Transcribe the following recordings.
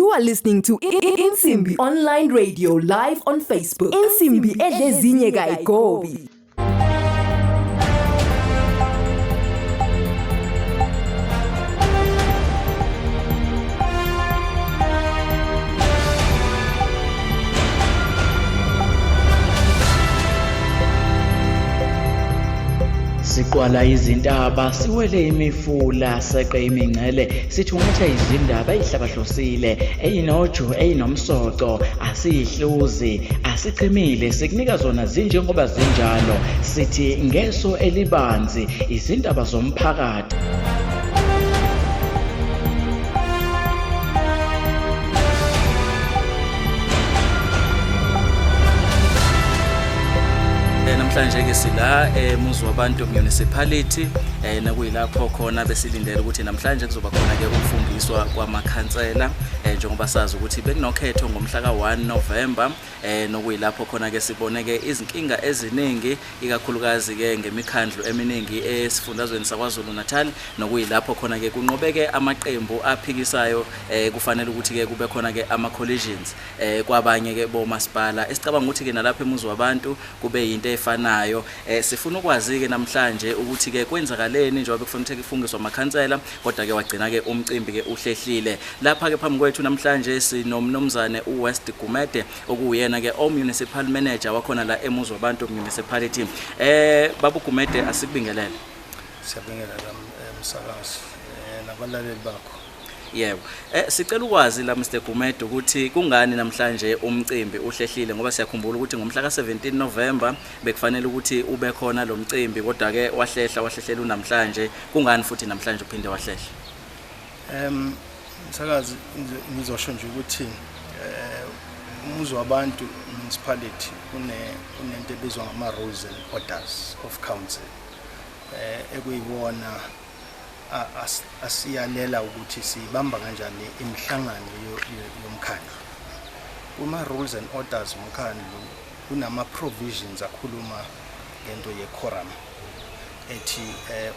You are listening to Insimbi Online Radio live on Facebook. Insimbi edlezinye kayigobi. Siqwala izintaba, siwele imifula, seqe imingcele, sithungatha izindaba ezihlabahlosile, eyinoju, eyinomsoco, asiyihluzi, asichemile, sikunika zona zinjengoba zinjalo, sithi ngeso elibanzi, izindaba zomphakathi. Namhlanje ke sila emuzi wabantu municipality, nakuyilapho khona besilindele ukuthi namhlanje kuzoba khona ke ukufungiswa kwamakhansela, njengoba sazi ukuthi bekunokhetho ngomhla ka-1 November, nokuyilapho khona ke sibone ke izinkinga eziningi, ikakhulukazi ke ngemikhandlu eminingi esifundazweni saKwaZulu Natal, nokuyilapho khona ke kunqobeke amaqembu aphikisayo. Kufanele ukuthi ke kube khona ke ama collisions kwabanye ke bomasipala. Esicabanga ukuthi ke nalapha emuzi wabantu kube yinto efanayo. Sifuna ukwazi ke namhlanje ukuthi ke kwenzakaleni njengoba kufanele ukuthi kufungiswe amakhansela, kodwa ke wagcina ke umcimbi ke uhlehlile. Lapha ke phambi kwethu namhlanje sinomnumzane uWest Gumede, okuyena ke o municipal manager wakhona la emuzi wabantu municipality. Babu Gumede, asikubingelele. Siyabingelela msakazi nabalaleli bakho. Yebo. Sicela ukwazi la Mr Gumede ukuthi kungani namhlanje umcimbi uhlehlile, ngoba siyakhumbula ukuthi ngomhla ka-17 November bekufanele ukuthi ube khona lo mcimbi, kodwa ke wahlehlela unamhlanje. Kungani futhi namhlanje uphinde wahlehla? Msakazi, ngizosho nje ukuthi umuzi wabantu municipality kunento ebizwa ngama rules and orders of council, ekuyiwona asiyalela ukuthi sibamba kanjani imihlangano yomkhandlu. Kuma rules and orders umkhandlu kunama provisions akhuluma ngento ye quorum, ethi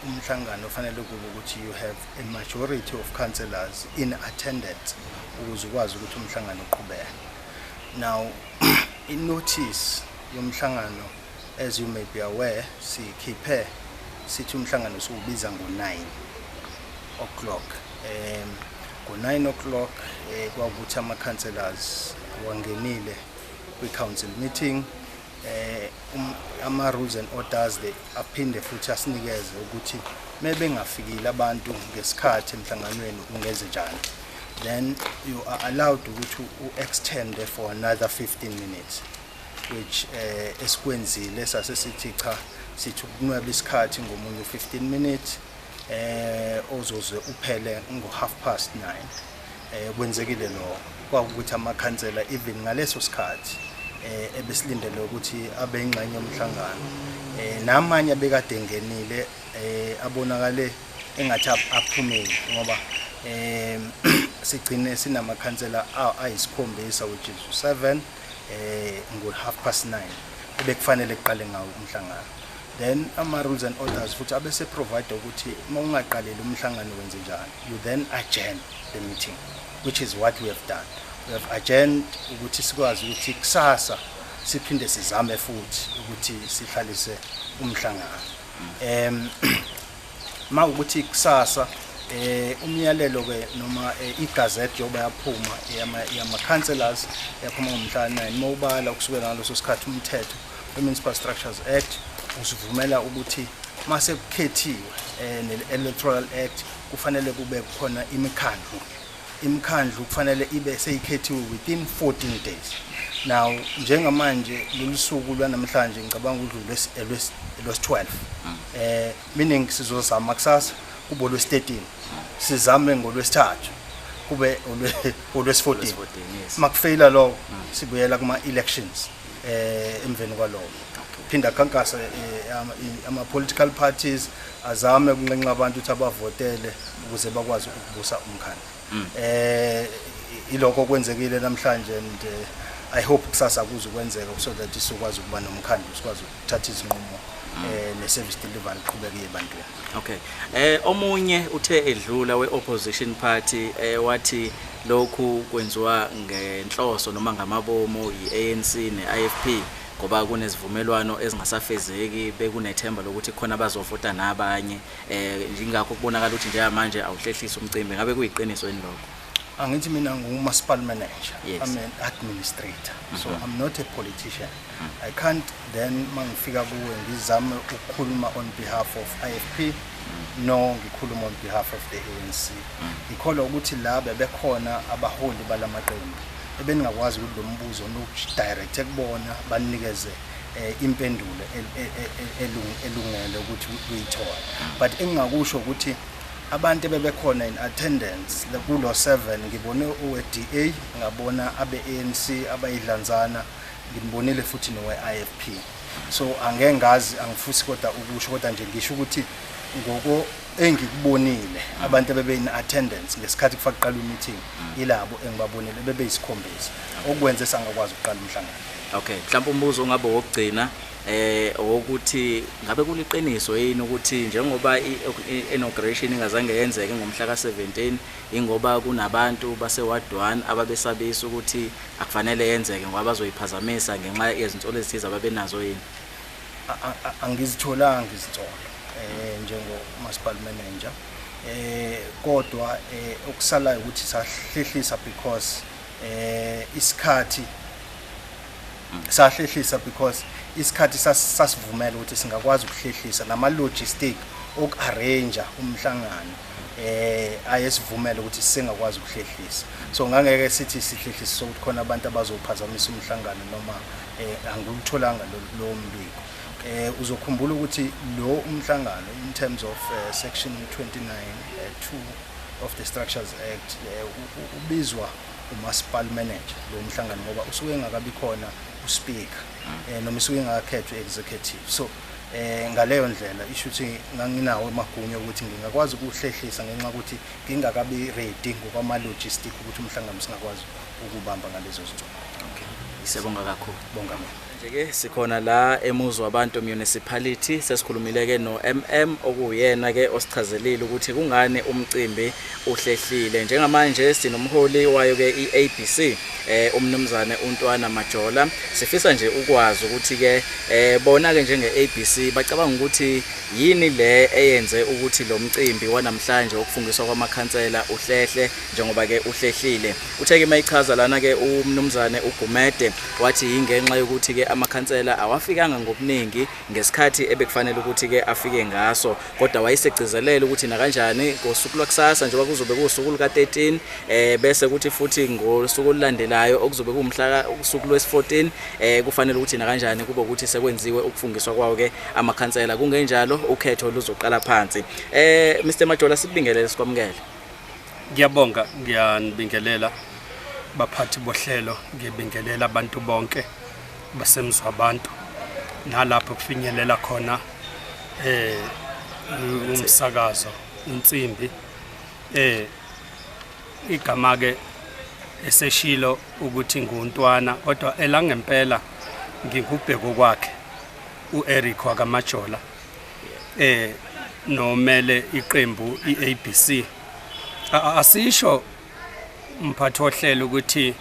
umhlangano ufanele kube ukuthi you have a majority of councillors in attendance ukuze ukwazi ukuthi umhlangano uqhubeke. Now in notice yomhlangano, as you may be aware, sikhiphe sithi umhlangano siwubiza ngo-9 o'clock. Ngo-9 o'clock kwakuthi ama-councillors wangenile kwi-council meeting. Ama rules and orders they aphinde futhi asinikeze ukuthi mebengafikile abantu ngesikhathi emhlanganweni ungenze njani. Then you are allowed ukuthi u-extend for another 15 minutes, which esikwenzile sase sithi cha, sithi ukunweba isikhathi ngomunye 15 minutes ozoze uphele ngo 9:30. Kwenzekile lokho, kwakuthi amakhansela even ngaleso sikhathi ebesilindele ukuthi abe ingxenye yomhlangano, namanye abekade engenile abonakale engathi aphumile, ngoba sigcine sinamakhansela ayisikhombisa, which is 7 ngo 9:30 ebekufanele kuqale ngawo umhlangano. Then ama rules and orders futhi abese provide ukuthi uma ungaqaleli umhlangano wenze njani. You then adjourn the meeting, which is what we have done. We have adjourned ukuthi sikwazi ukuthi kusasa siphinde sizame futhi ukuthi sihlalise umhlangano. Ma ukuthi kusasa umyalelo ke noma igazette yoba yaphuma yama councillors yaphuma ngomhla 9, mawubala kusukela ngaleso sikhathi umthetho we-Municipal Structures Act usivumela ukuthi mase kukhethiwe ne-Electoral Act kufanele kube khona imikhandlu. Imikhandlu kufanele ibe seyikhethiwe within 14 days. Now njengamanje lolu suku lwanamhlanje ngicabanga udlule lwesi-12, meaning sizozama kusasa kube olwesi-13, sizame ngolwesithathu kube olwesi-14. Makufeyila lokho sibuyela kuma-elections emveni kwalokho. Phinda khankasa ama political parties azame ukunxenxa abantu ukuthi abavotele ukuze bakwazi ukubusa umkhandlu. Ilokho kwenzekile namhlanje, and I hope kusasa kuzokwenzeka so that sizokwazi ukuba nomkhandlu, sikwazi ukuthatha izinqumo ne-service delivery iqhubeke ebantwini. Okay. Omunye uthe edlula we-opposition party wathi Lokhu kwenziwa ngenhloso noma ngamabomu yi-ANC ne-IFP ngoba kunezivumelwano ezingasafezeki, bekunethemba lokuthi khona bazovota nabanye, njingakho kubonakala ukuthi njengamanje awuhlehlisa umcimbi. Ngabe kuyiqiniso yini lokho? Angithi mina ngumasipala manager. Yes. I'm an administrator, so I'm not a politician. I can't then mangifika kuwe ngizame ukukhuluma on behalf of IFP, no, ngikhuluma on behalf of the ANC. Ngikholwa ukuthi la bebekhona abaholi balamaqembu ebeningakwazi ukuthi lo mbuzo nokudirect kubona banikeze impendulo elungele ukuthi uyithole, but engingakusho ukuthi abantu ebebekhona in attendance kulo 7, ngibone owe-DA, ngabona abe-ANC abayidlanzana, ngimbonile futhi nowe-IFP. So angeke ngazi, angifusi kodwa ukusho, kodwa nje ngisho ukuthi ngoko engikubonile, abantu ebebe in attendance ngesikhathi kufaka kuqala meeting, ilabo engibabonile bebeyisikhombisa, okwenze sangakwazi ukuqala umhlangano. Okay, mhlawumbe umbuzo ongabe wokugcina owokuthi ngabe kuliqiniso yini ukuthi njengoba i-inauguration ingazange yenzeke ngomhla ka-17, ingoba kunabantu base-Ward 1 ababesabisa ukuthi akufanele yenzeke ngoba bazoyiphazamisa ngenxa yezinsolo ezithize ababenazo yini? Angizitholanga izinsolo njengo municipal manager, kodwa okusalayo ukuthi sahlehlisa because isikhathi sahlehlisa because isikhathi sasivumela ukuthi singakwazi ukuhlehlisa, nama logistic oku-arrange umhlangano ayesivumela ukuthi singakwazi ukuhlehlisa. So ngangeke sithi sihlehlisa sokuthi khona abantu abazophazamisa umhlangano noma angikutholanga lo mbiko. Uzokhumbula ukuthi lo umhlangano in terms of section 29 2 of the Structures Act ubizwa umasipala manager lo mhlangano ngoba usuke engakabi khona uspeaker noma isuke engakhethwe executive. So ngaleyo ndlela isho ukuthi nganginawo amagunya ukuthi ngingakwazi ukuhlehlisa ngenxa ukuthi ngingakabi ready ngokwama logistic ukuthi umhlangano singakwazi ukubamba ngalezo zinsuku. Okay, siyabonga kakhulu. Bonga mina. Nje-ke sikhona la eMuzi Wabantu Municipality, sesikhulumile ke no MM okuyena ke osichazelile ukuthi kungani umcimbi uhlehlile. Njengamanje sinomholi wayo ke iABC, umnumzane uNtwana Majola. Sifisa nje ukwazi ukuthi ke bona ke njenge ABC bacabanga ukuthi yini le eyenze ukuthi lo mcimbi wanamhlanje wokufungiswa kwamakhansela uhlehle njengoba ke uhlehlile. Uthe ke mayichaza lana ke umnumzane uGumede, wathi ingenxa yokuthi ke amakhansela awafikanga ngobuningi ngesikhathi ebekufanele ukuthi ke afike ngaso, kodwa wayesegcizelela ukuthi nakanjani ngosuku lwakusasa njengoba kuzobe kuwusuku luka-13, bese kuthi futhi ngosuku olulandelayo okuzobe kuwumhla usuku lwesi-14, kufanele ukuthi nakanjani kube ukuthi sekwenziwe ukufungiswa kwawo ke amakhansela, kungenjalo ukhetho luzoqala phansi. Mr Majola, sikubingelele, sikwamukele. Ngiyabonga, ngiyanibingelela baphathi bohlelo, ngibingelela abantu bonke baseMzwabantu nalapho kufinyelela khona umsakazo Insimbi. Igama ke eseshilo ukuthi nguNtwana, kodwa elangempela ngingubheko kwakhe uEric wakaMajola, nomele iqembu iABC. Asisho mphathi ohlelo ukuthi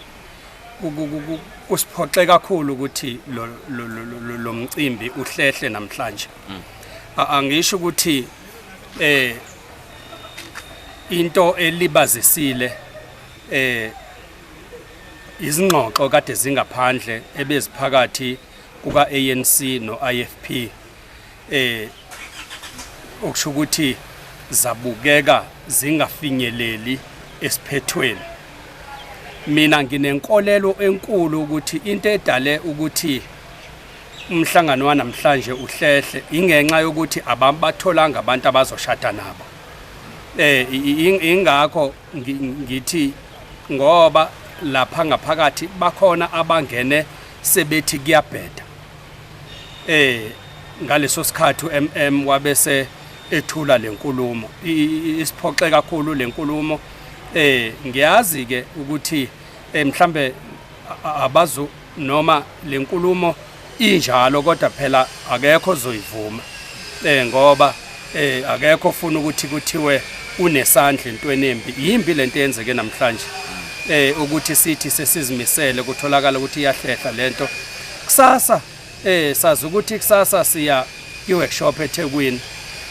kusiphoxe kakhulu ukuthi lo mcimbi uhlehle namhlanje. Angisho ukuthi into elibazisile izingxoxo kade zingaphandle ebeziphakathi kuka ANC no IFP, okusho ukuthi zabukeka zingafinyeleli esiphethweni. Mina nginenkolelo enkulu ukuthi into edale ukuthi umhlangano wanamhlanje uhlehle ingenxa yokuthi ababatholanga abantu abazoshada nabo. Ingakho ngithi ngoba lapha ngaphakathi bakhona abangene sebethi kuyabheda. Ngaleso sikhathi uMM wabese ethula lenkulumo, isiphoxe kakhulu lenkulumo. Ngiyazi ke ukuthi mhlambe abazu noma lenkulumo injalo, kodwa phela akekho ozoyivuma, ngoba akekho ofuna ukuthi kuthiwe unesandla entweni embi. Yimbi lento eyenzeke namhlanje. Ukuthi sithi sesizimisele kutholakala ukuthi iyahlehla lento. Kusasa sazi ukuthi kusasa siya i-workshop eThekwini,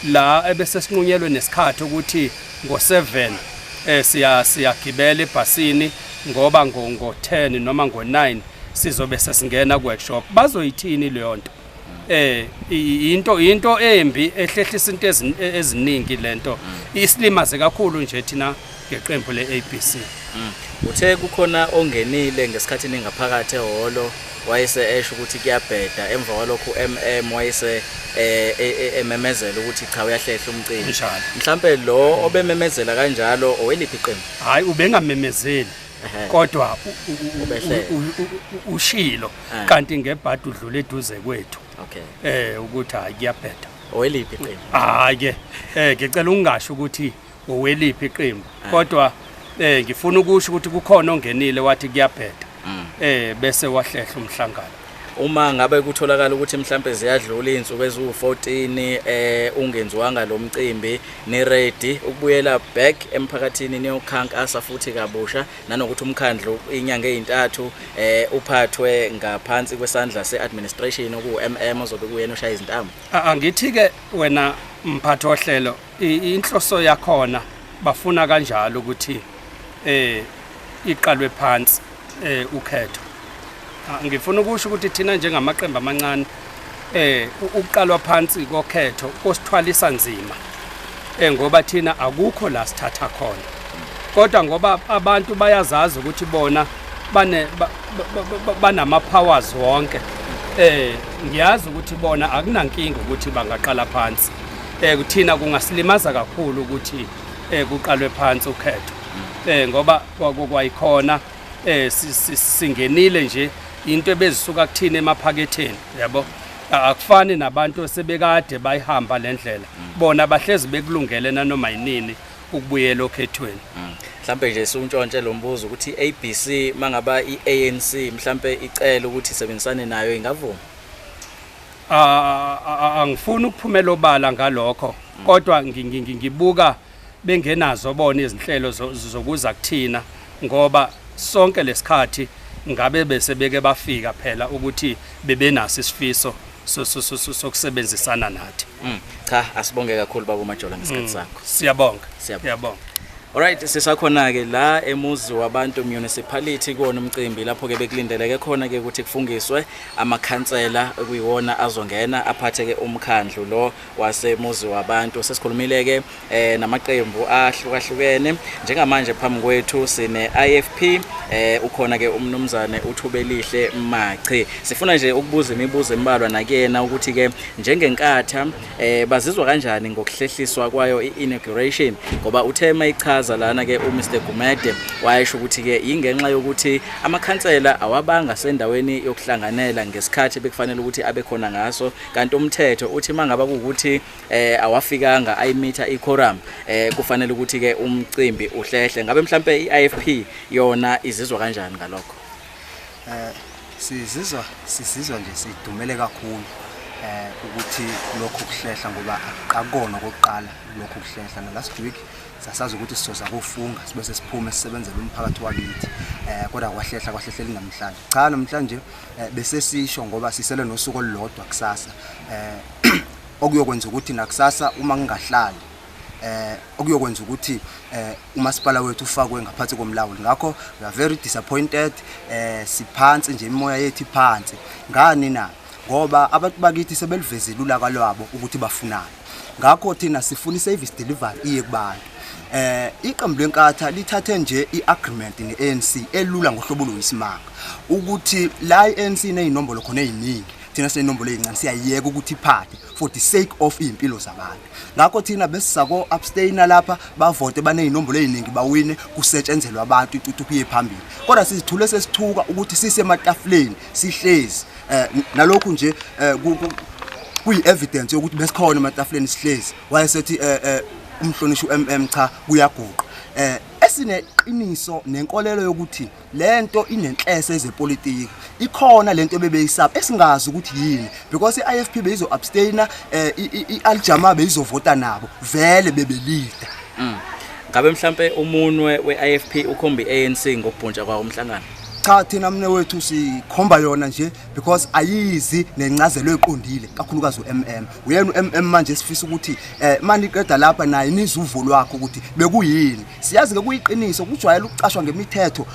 la ebese sinqunyelwe nesikhathi ukuthi ngo7 siyagibela ebhasini, ngoba ngo10 noma ngo9 sizobe sesingena ku-workshop. Bazoyithini leyo nto? Into embi ehlehlisa into eziningi. Lento isilimaze kakhulu nje thina ngeqembu le-ABC. Uthe kukhona ongenile ngesikhathi ningaphakathi ehholo, wayese esho ukuthi kuyabheda. Emva kwalokho uMM wayese ememezela ukuthi cha, uyahlehla umcimbi. Njalo. Mhlambe lo obememezela kanjalo oweliphi iqembu? Hayi, ubengamemezeli, kodwa Ubehlele. ushilo, kanti ngebhadi udlule eduze kwethu ukuthi hayi, kuyabheda. Oweliphi iqembu? Hayi ke, ngicela ungasho ukuthi oweliphi iqembu, kodwa ngifuna ukusho ukuthi kukhona ongenile wathi kuyabheda, bese wahlehla umhlangano. Uma ngabe kutholakala ukuthi mhlambe ziyadlula izinsuku eziwu14 ungenziwanga lo mcimbi, ni ready ukubuyela back emphakathini niyokhankasa futhi kabusha, nanokuthi umkhandlu inyanga ezintathu uphathwe ngaphansi kwesandla seadministration oku MM ozobe kuyena oshaya izintambo? Angithi ke wena mphathi ohlelo, inhloso yakhona bafuna kanjalo ukuthi iqalwe phansi ukhetho. Ngifuna ukusho ukuthi thina njengamaqembu amancane, ukuqalwa phansi kokhetho kosithwalisa nzima, ngoba thina akukho la sithatha khona, kodwa ngoba abantu bayazazi ukuthi bona bane banama powers wonke, ngiyazi ukuthi bona akunankinga ukuthi bangaqala phansi. Kuthina kungasilimaza kakhulu ukuthi kuqalwe phansi ukhetho, ngoba kwayikhona singenile nje into ebezisuka kuthina emaphaketheni, yabo. Akufani nabantu sebekade bayihamba lendlela, bona bahlezi bekulungele nanoma yinini ukubuyela okhethweni. Mhlambe nje suntshontshe lo mbuzo ukuthi iABC mangaba iANC mhlambe icela ukuthi isebenzisane nayo, ingavuma? Angifuni ukuphumela obala ngalokho, kodwa ngibuka bengenazo bona izinhlelo zokuza kuthina, ngoba sonke lesikhathi ngabe bese beke bafika phela ukuthi bebenaso isifiso sokusebenzisana nathi. Cha, asibonge kakhulu baba uMajola ngesikhathi sakho. Siyabonga. Siyabonga. Siyabonga. Alright, sisakhona ke la emuzi wabantu municipality kuwona umcimbi lapho ke bekulindeleke khona ke ukuthi kufungiswe amakhansela okuyiwona azongena aphathe ke umkhandlu lo wasemuzi wabantu. Sesikhulumile ke namaqembu ahlukahlukene. Njengamanje phambi kwethu sine IFP, ukhona ke umnumzane uThubelihle Machi. Sifuna nje ukubuza imibuzo embalwa nakuyena ukuthi ke njengenkatha bazizwa kanjani ngokuhlehliswa kwayo i-inauguration, ngoba uthe mayichaza lana ke uMr Gumede wayesho ukuthi ke ingenxa yokuthi amakhansela awabanga sendaweni yokuhlanganela ngesikhathi bekufanele ukuthi abe khona ngaso, kanti umthetho uthi mangaba kuwukuthi awafikanga ayimitha iquorum, kufanele ukuthi ke umcimbi uhlehle. Ngabe mhlambe iIFP yona izizwa kanjani ngalokho? Sizizwa nje sidumele kakhulu ukuthi lokhu kuhlehla, ngoba akukona okokuqala lokhu kuhlehla. Na last week sasazi ukuthi sizoza kofunga sibe sesiphume sisebenzele umphakathi wakithi, kodwa kwahlehla, kwahlehlela namhlanje. Cha, namhlanje bese sisho ngoba sisele nosuku olulodwa kusasa, okuyokwenza ukuthi nakusasa uma ngingahlali, okuyokwenza ukuthi umasipala wethu ufakwe ngaphansi komlawuli. Ngakho we are very disappointed, siphansi nje, imoya yethu iphansi. Ngani na? Ngoba abantu bakithi sebelivezile ulaka lwabo ukuthi bafunani. Ngakho thina sifuna i-service delivery iye kubantu. Iqembu lenkatha lithathe nje i-agreement ne-ANC elula ngohlobo oluyisimanga, ukuthi la i-ANC ineyinombolo khona eziningi, thina sinenombolo ezincane, siyayeka ukuthi iphathe for the sake of izimpilo zabantu. Ngakho thina besisako abstain lapha, bavote baneyinombolo eziningi, bawine, kusetshenzelwa abantu, intuthuko iye phambili. Kodwa sizithule sesithuka ukuthi sisematafuleni sihlezi, nalokhu nje kuyi evidence yokuthi besikhona ematafuleni sihlezi. Wayesethi umhlonishwa uMM cha, kuyaguqa. Esineqiniso nenkolelo yokuthi lento inenhlese ezepolitiki ikhona, lento bebeyisaba esingazi ukuthi yini, because iIFP beyizo abstaina, iAljama beyizovota nabo, vele bebelida. Ngabe mhlambe umunwe we-IFP ukhomba i-ANC ngokubhuntsha kwawo umhlangano? Cha, thina mne wethu sikhomba yona nje because ayizi nencazelo eqondile, kakhulukazi uMM. Uyena uMM manje sifisa ukuthi manje iqeda lapha naye nizuvo lwakho ukuthi bekuyini. Siyazi ke kuyiqiniso kujwayele ukucashwa ngemithetho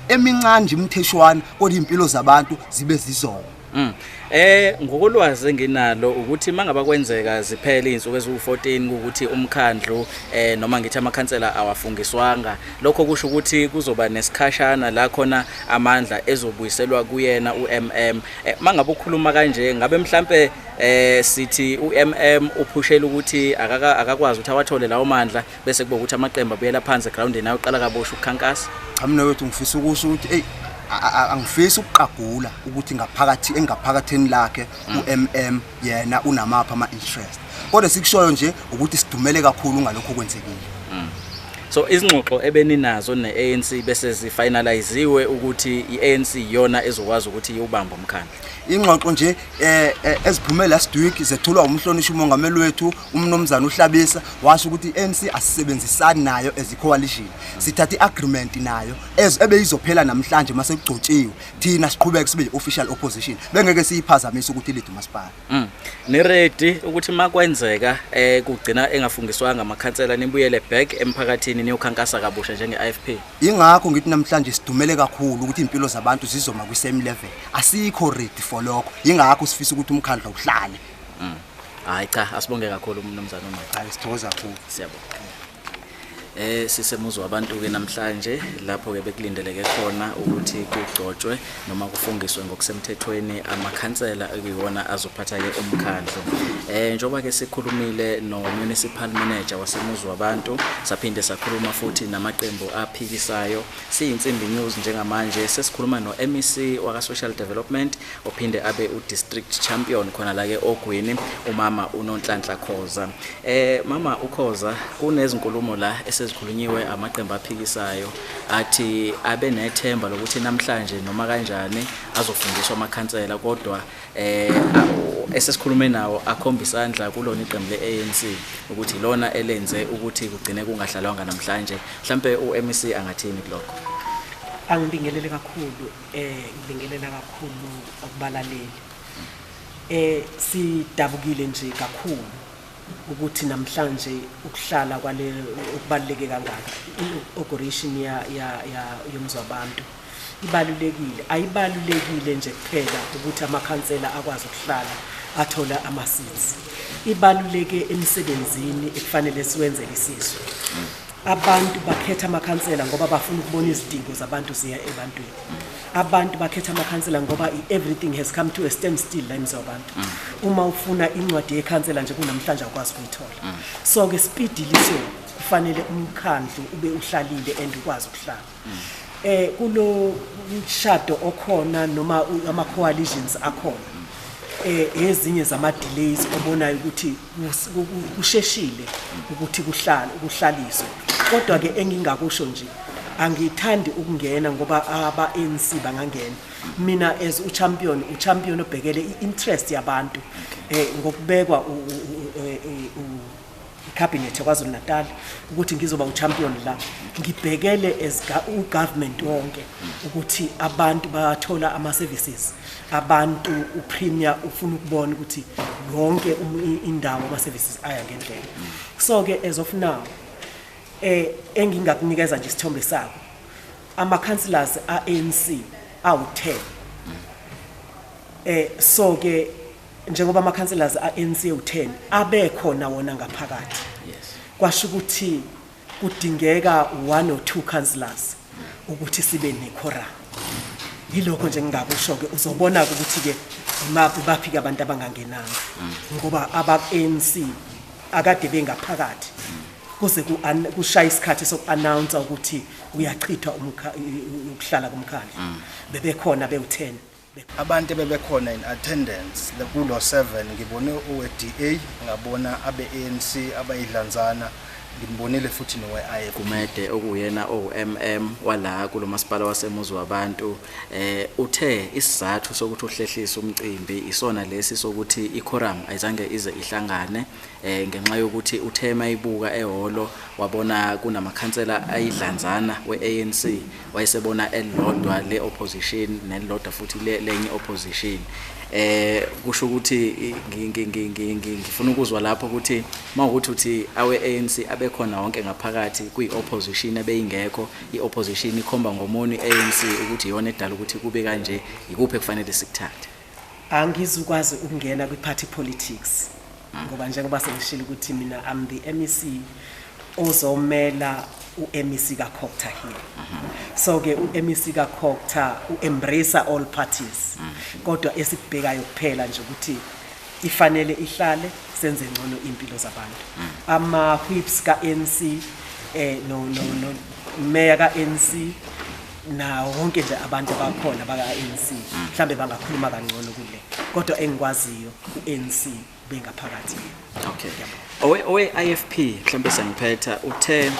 emincane nje imitheshwana, kodwa impilo zabantu zibe zizona. Ngokolwazi enginalo ukuthi mangaba kwenzeka ziphele izinsuku eziwu14 ukuthi umkhandlu noma ngithi amakhansela awafungiswanga, lokho kusho ukuthi kuzoba nesikhashana la khona amandla ezobuyiselwa kuyena uMM. Mangabe ukhuluma kanje, ngabe mhlambe sithi uMM uphushela ukuthi akakwazi ukuthi awathole lawo mandla, bese kuba ukuthi amaqembu abuyela phansi egroundini ayoqala kabusha ukukhankasa? Cha, mina wethu ngifisa ukusho ukuthi hey, angifisi ukuqagula ukuthi ngaphakathi engaphakatheni lakhe uMM yena unamapha ama interest, kodwa sikushoyo nje ukuthi sidumele kakhulu ngalokho kwenzekile. So izingxoxo ebeninazo ne-ANC bese zifinaliziwe ukuthi i-ANC iyona ezokwazi ukuthi iwubambe umkhandlu? Ingxoxo nje eziphume last week zethulwa umhlonishwa umongameli wethu umnomzana uHlabisa, washo ukuthi i-ANC asisebenzisani nayo as i-coalition, sithatha i-agreement nayo ebeyizophela namhlanje mase kugcotshiwe, thina siqhubeke sibe i-official opposition, bengeke siyiphazamise ukuthi ilide umasipala. Ni-ready ukuthi makwenzeka kugcina engafungiswanga amakhansela nibuyele back emphakathini niyokhankasa kabusha njenge-IFP? Ingakho ngithi namhlanje sidumele kakhulu ukuthi impilo zabantu zizoma kwi-same level, asikho ready for lokho, ingakho sifisa ukuthi umkhandlu uhlale. Hayi cha, asibonge kakhulu umnumzana uMayi. Hayi, sithokoza kakhulu. Siyabonga. Sisemuzi wabantu ke namhlanje lapho ke bekulindeleke khona ukuthi kugcotshwe noma kufungiswe ngokusemthethweni amakhansela ekuyiwona azophatha ke umkhandlu. Njengoba ke sikhulumile no municipal manager wasemuzi wabantu, saphinde sakhuluma futhi namaqembu aphikisayo, siyiNsimbi News njengamanje sesikhuluma no MEC waka Social Development ophinde abe u district champion khona la ke Ogwini, umama uNonhlanhla Khoza. Mama uKhoza, kunezinkulumo la esezikhulunyiwe amaqembu aphikisayo athi abe nethemba lokuthi namhlanje noma kanjani azofundiswa amakhansela, kodwa esesikhulume nawo akhomba isandla kulona iqembu le-ANC ukuthi lona elenze ukuthi kugcine kungahlalwanga namhlanje. Mhlambe uMEC angathini kulokho? Angibingelele kakhulu, ngibingelela kakhulu akubalaleli. Sidabukile nje kakhulu ukuthi namhlanje ukuhlala kwale okubaluleke kangaka, i-inauguration ya yomzwabantu ibalulekile. Ayibalulekile nje kuphela ukuthi amakhansela akwazi ukuhlala athola ama-seats, ibaluleke emsebenzini ekufanele siwenzele isizwe. Abantu bakhetha amakhansela ngoba bafuna ukubona izidingo zabantu ziya ebantwini. Abantu bakhetha amakhansela ngoba everything has come to a standstill la emzwabantu. Uma ufuna incwadi yekhansela nje kunamhlanje awukwazi ukuyithola. So ke speedily, so kufanele umkhandlu ube uhlalile and ukwazi ukuhlala. Kulo mshado okhona noma ama coalitions akhona, ezinye zama delays obonayo ukuthi kusheshile ukuthi kuhlale kuhlaliswe. Kodwa ke engingakusho nje, angithandi ukungena ngoba aba ANC bangangena. Mina as uchampion, uchampion obhekele i-interest yabantu ngokubekwa icabinet yaKwaZulu Natal ukuthi ngizoba uchampion la, ngibhekele as ugovernment wonke ukuthi abantu bayathola ama services. Abantu, upremier ufuna ukubona ukuthi yonke indawo ama services aya ngendlela. So ke as of now, engingakunikeza nje isithombe sako, ama councillors a-ANC awu10. So ke njengoba ama councillors a-ANC awu10 abekhona wona ngaphakathi, kwasho ukuthi kudingeka 1 or 2 councillors ukuthi sibe nequorum. Yilokho nje ngingakusho ke. Uzobona ukuthi ke baphi ke abantu abangangenanga, ngoba aba ANC akade bengaphakathi kuze kushaya isikhathi soku-announce ukuthi uyachithwa ukuhlala komkhandlu, bebekhona bewu10. Abantu bebekhona in attendance kulo 7, ngibone owe-DA, ngabona abe-ANC abayidlanzana. Ngimbonile futhi nowe-IFP. Gumede okuyena owu-MM wala kulo masipala waseMuzi Wabantu, uthe isizathu sokuthi uhlehlise umcimbi isona lesi sokuthi iquorum ayizange ize ihlangane, ngenxa yokuthi uthe mayibuka ehholo wabona kunamakhansela ayidlanzana we-ANC, wayesebona elilodwa le-opposition nelilodwa futhi lenye opposition. Kusho ukuthi ngifuna ukuzwa lapho ukuthi mawukuthi uthi awe ANC abekhona wonke ngaphakathi kwi-opposition ebeyingekho, i-opposition ikhomba ngomunwe i-ANC ukuthi iyona edala ukuthi kube kanje, ikuphi ekufanele sikuthathe? Angizukwazi ukungena kwi-party politics ngoba njengoba sengishilo ukuthi mina I'm the MEC ozomela u-MEC kaCogta here. So ke u-MEC kaCogta u-embrace all parties, kodwa esikubhekayo kuphela nje ukuthi ifanele ihlale, senze ngcono impilo zabantu. Ama whips ka-ANC, no mayor ka-ANC na wonke nje abantu abakhona baka-ANC mhlambe bangakhuluma kangcono kule, kodwa engikwaziyo u-ANC bengaphakathi. Okay, owe IFP mhlambe sengiphetha, uthe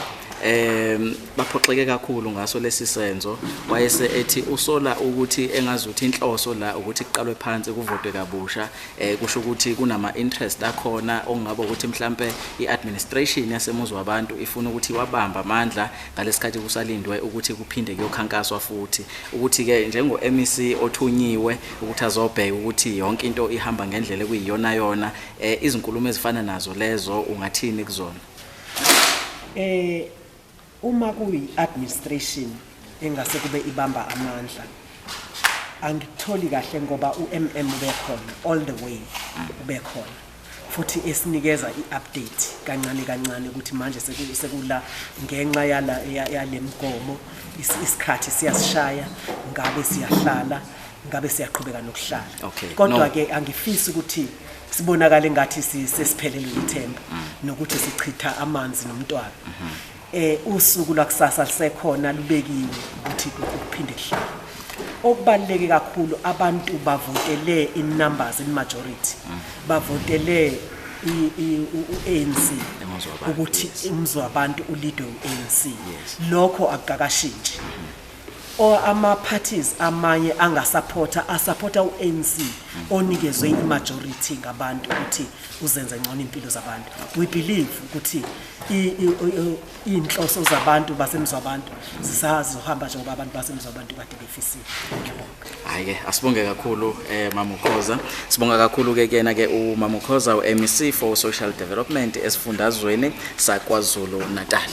baphoxeke kakhulu ngaso lesi senzo, wayese ethi usola ukuthi engazuthi inhloso la ukuthi kuqalwe phansi kuvotwe kabusha. Kusho ukuthi kunama interest akhona okungaba ukuthi mhlambe iadministration yaseMuzi Wabantu ifuna ukuthi wabamba amandla ngalesikhathi kusalindwe ukuthi kuphinde kuyokhankaswa futhi, ukuthi ke njengo MEC othunyiwe ukuthi azobheka ukuthi yonke into ihamba ngendlela ekuyiyona yona, izinkulumo ezifana nazo lezo ungathini kuzona? Uma kuyi-administration engase kube ibamba amandla, angikutholi kahle ngoba u-MM ubekhona all the way, ubekhona futhi esinikeza i-update kancane kancane ukuthi manje sekula ngenxa yala yale mgomo, isikhathi siyasishaya, ngabe siyahlala, ngabe siyaqhubeka nokuhlala. Kodwa ke angifisi ukuthi sibonakale ngathi sesiphelelwe ithemba nokuthi sichitha amanzi nomntwana. Usuku lwakusasa lisekhona, lubekiwe ukuthi kuphinde kuhlale. Okubaluleke kakhulu, abantu bavotele in numbers, in majority, bavotele u-ANC Umuzi Wabantu, ukuthi umuzi wabantu ulidwe u-ANC. Lokho akukakashintshi. O ama parties amanye angasupporta, asupporta uANC onikezwe imajority ngabantu ukuthi uzenze ngcono impilo zabantu. We believe ukuthi inhloso zabantu baseMzwabantu zisazohamba njengoba abantu baseMzwabantu kade befisile. Ngiyabonga. Hayi ke, asibonge kakhulu, Mama Ukhoza. Sibonga kakhulu ke kuyena ke uMama Ukhoza, uMEC for Social Development esifundazweni saKwaZulu Natal.